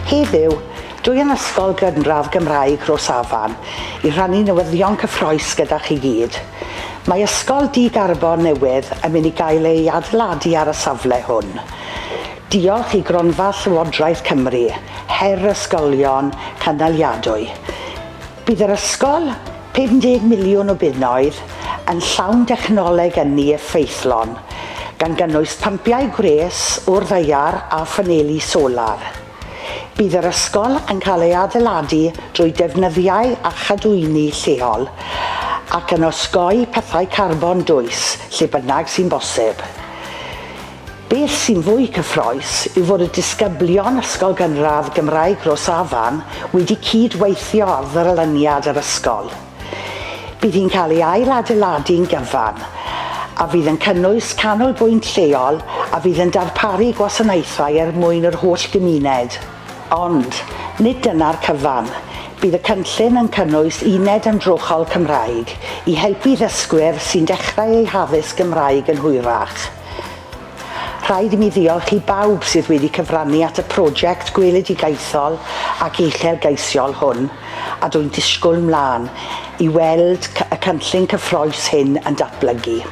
Heddiw, dwi yn Ysgol Gynradd Gymraeg Rhosafan i rhannu newyddion cyffroes gyda chi gyd. Mae ysgol di-garbon newydd yn mynd i gael ei adeiladu ar y safle hwn. Diolch i Gronfa Llywodraeth Cymru, Her Ysgolion Cynaliadwy. Bydd yr ysgol, 50 miliwn o bunnoedd, yn llawn dechnoleg ynni effeithlon, gan gynnwys pympiau gwres o'r ddaear a phaneli solar. Bydd yr ysgol yn cael ei adeiladu drwy defnyddiau a chadwyni lleol ac yn osgoi pethau carbon dwys lle bynnag sy'n bosib. Beth sy'n fwy cyffrous yw fod y disgyblion Ysgol Gynradd Gymraeg Rhosafan wedi cyd-weithio ar ddarlleniad yr ysgol. Bydd hi'n cael ei ail-adeiladu'n gyfan, a fydd yn cynnwys canolbwynt lleol a fydd yn darparu gwasanaethau er mwyn yr holl gymuned. Ond, nid dyna'r cyfan. Bydd y cynllun yn cynnwys uned ymdrochol Cymraeg i helpu ddysgwyr sy'n dechrau eu haddysg Gymraeg yn hwyrach. Rhaid i mi ddiolch i bawb sydd wedi cyfrannu at y prosiect gweledigaethol ac uchelgeisiol hwn a dwy'n disgwyl mlaen i weld y cynllun cyffrous hyn yn datblygu.